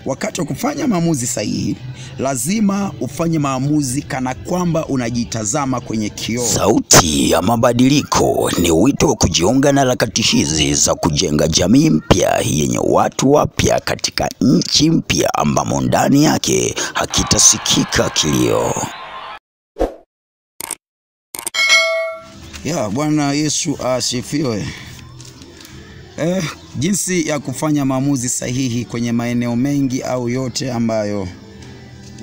Wakati wa kufanya maamuzi sahihi, lazima ufanye maamuzi kana kwamba unajitazama kwenye kioo. Sauti ya Mabadiliko ni wito wa kujiunga na harakati hizi za kujenga jamii mpya yenye watu wapya katika nchi mpya ambamo ndani yake hakitasikika kilio. Ya, Bwana Yesu asifiwe. Jinsi ya kufanya maamuzi sahihi kwenye maeneo mengi au yote ambayo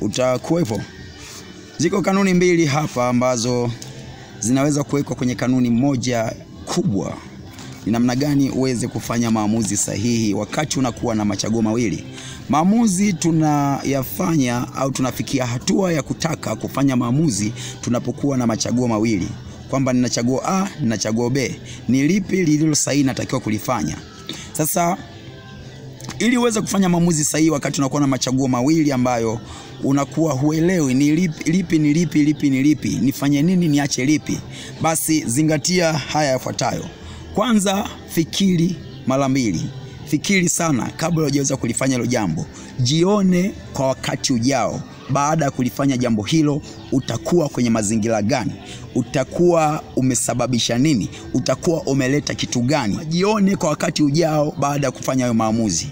utakuwepo. Ziko kanuni mbili hapa ambazo zinaweza kuwekwa kwenye kanuni moja kubwa. Ni namna gani uweze kufanya maamuzi sahihi wakati unakuwa na machaguo mawili. Maamuzi tunayafanya au tunafikia hatua ya kutaka kufanya maamuzi tunapokuwa na machaguo mawili. Kwamba nina chaguo A, nina chaguo B. Ni lipi lililo sahihi natakiwa kulifanya? Sasa ili uweze kufanya maamuzi sahihi wakati unakuwa na machaguo mawili ambayo unakuwa huelewi ni lipi ni lipi lipi ni lipi, nifanye nini niache lipi, basi zingatia haya yafuatayo. Kwanza, fikiri mara mbili. Fikiri sana kabla hujaweza kulifanya hilo jambo. Jione kwa wakati ujao. Baada ya kulifanya jambo hilo, utakuwa kwenye mazingira gani? Utakuwa umesababisha nini? Utakuwa umeleta kitu gani? Jione kwa wakati ujao baada ya kufanya hayo maamuzi.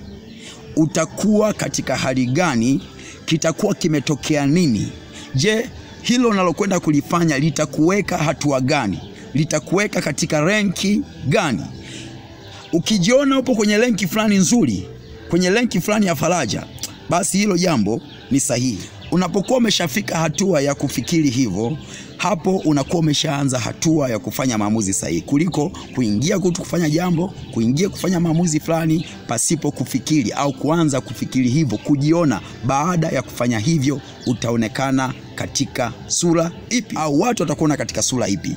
Utakuwa katika hali gani? Kitakuwa kimetokea nini? Je, hilo unalokwenda kulifanya litakuweka hatua gani? Litakuweka katika renki gani? Ukijiona upo kwenye renki fulani nzuri, kwenye renki fulani ya faraja, basi hilo jambo ni sahihi. Unapokuwa umeshafika hatua ya kufikiri hivyo, hapo unakuwa umeshaanza hatua ya kufanya maamuzi sahihi, kuliko kuingia kufanya jambo, kuingia kufanya maamuzi fulani pasipo kufikiri au kuanza kufikiri hivyo, kujiona baada ya kufanya hivyo utaonekana katika sura ipi au watu watakuona katika sura ipi.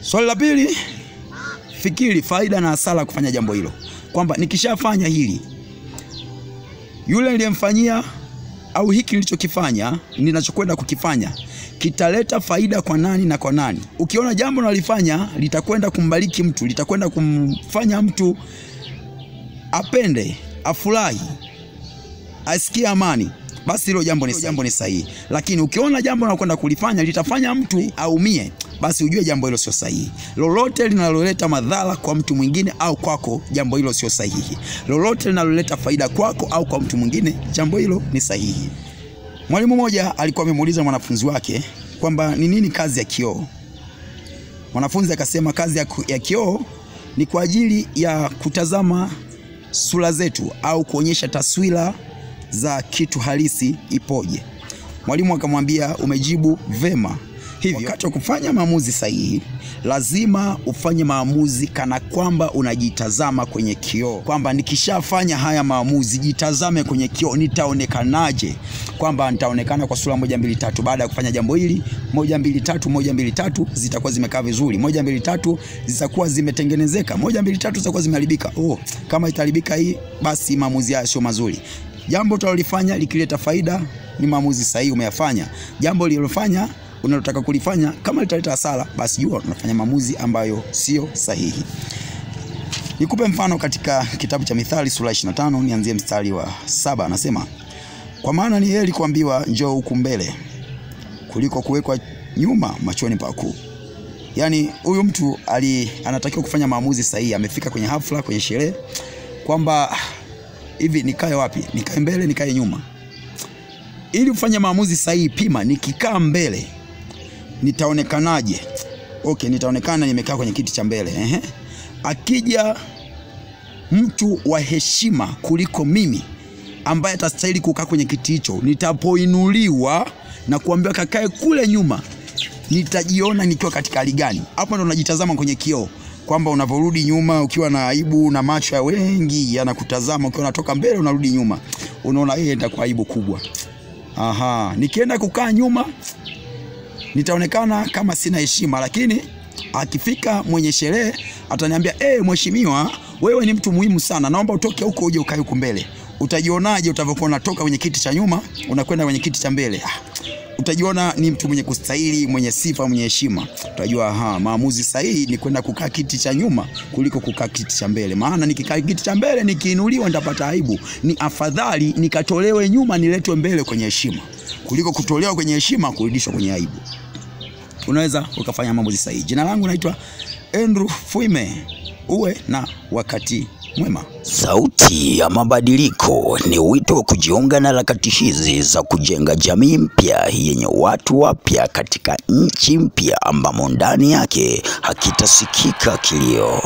Swali la pili, fikiri faida na hasara kufanya jambo hilo. Kwamba nikishafanya hili, yule niliyemfanyia au hiki nilichokifanya, ninachokwenda kukifanya, kitaleta faida kwa nani na kwa nani? Ukiona jambo unalifanya litakwenda kumbariki mtu, litakwenda kumfanya mtu apende, afurahi, asikie amani, basi hilo jambo ni sahihi. Lakini ukiona jambo unakwenda kulifanya litafanya mtu aumie, basi ujue jambo hilo sio sahihi. Lolote linaloleta madhara kwa mtu mwingine au kwako, jambo hilo sio sahihi. Lolote linaloleta faida kwako au kwa mtu mwingine, jambo hilo ni sahihi. Mwalimu mmoja alikuwa amemuuliza mwanafunzi wake kwamba ni nini kazi ya kioo. Mwanafunzi akasema kazi ya kioo ni kwa ajili ya kutazama sura zetu au kuonyesha taswira za kitu halisi ipoje. Mwalimu akamwambia umejibu vema. Hivyo wakati wa kufanya maamuzi sahihi, lazima ufanye maamuzi kana kwamba unajitazama kwenye kioo. Kwamba nikishafanya haya maamuzi, jitazame kwenye kioo, nitaonekanaje? Kwamba nitaonekana kwa sura 1 2 3. Baada ya kufanya jambo hili, 1 2 3 1 2 3 zitakuwa zimekaa vizuri. 1 2 3 zitakuwa zimetengenezeka. 1 2 3 zitakuwa zimeharibika. Oh, kama itaharibika hii, basi maamuzi haya sio mazuri. Jambo utalolifanya likileta faida ni maamuzi sahihi umeyafanya. Jambo lililofanya unalotaka kulifanya kama litaleta hasara, basi jua unafanya maamuzi ambayo sio sahihi. Nikupe mfano katika kitabu cha Mithali sura 25, nianzie mstari wa 7, anasema, kwa maana ni heri kuambiwa njoo huku mbele kuliko kuwekwa nyuma machoni pa wakuu. Yaani huyu mtu anatakiwa kufanya maamuzi sahihi. Amefika kwenye hafla, kwenye sherehe, kwamba hivi nikae wapi? Nikae mbele, nikae nyuma? Ili ufanye maamuzi sahihi, pima, nikikaa mbele nitaonekanaje? Okay, nitaonekana nimekaa kwenye kiti cha mbele. Akija mtu wa heshima kuliko mimi ambaye atastahili kukaa kwenye kiti hicho, nitapoinuliwa na kuambiwa kakae kule nyuma, nitajiona nikiwa katika hali gani? Hapo ndo unajitazama kwenye kioo, kwamba unavorudi nyuma ukiwa na aibu na macho ya wengi yanakutazama, ukiwa unatoka mbele unarudi nyuma, unaona yeye nitakuwa aibu kubwa. Aha, nikienda kukaa nyuma nitaonekana kama sina heshima, lakini akifika mwenye sherehe ataniambia, mheshimiwa, wewe ni mtu muhimu sana, naomba utoke huko uje ukae huko mbele. Utajionaje utakapokuwa unatoka kwenye kiti cha nyuma unakwenda kwenye kiti cha mbele? Utajiona ni mtu mwenye kustahili, mwenye sifa, mwenye heshima. Utajua aha, maamuzi sahihi ni kwenda kukaa kiti cha nyuma kuliko kukaa kiti cha mbele. Maana nikikaa kiti cha mbele nikiinuliwa nitapata aibu. Ni afadhali nikatolewe nyuma niletwe mbele kwenye heshima kuliko kutolewa kwenye heshima kurudishwa kwenye aibu. Unaweza ukafanya maamuzi sahihi. Jina langu naitwa Andrew Fuime. Uwe na wakati mwema. Sauti ya Mabadiliko ni wito wa kujiunga na harakati hizi za kujenga jamii mpya yenye watu wapya katika nchi mpya ambamo ndani yake hakitasikika kilio.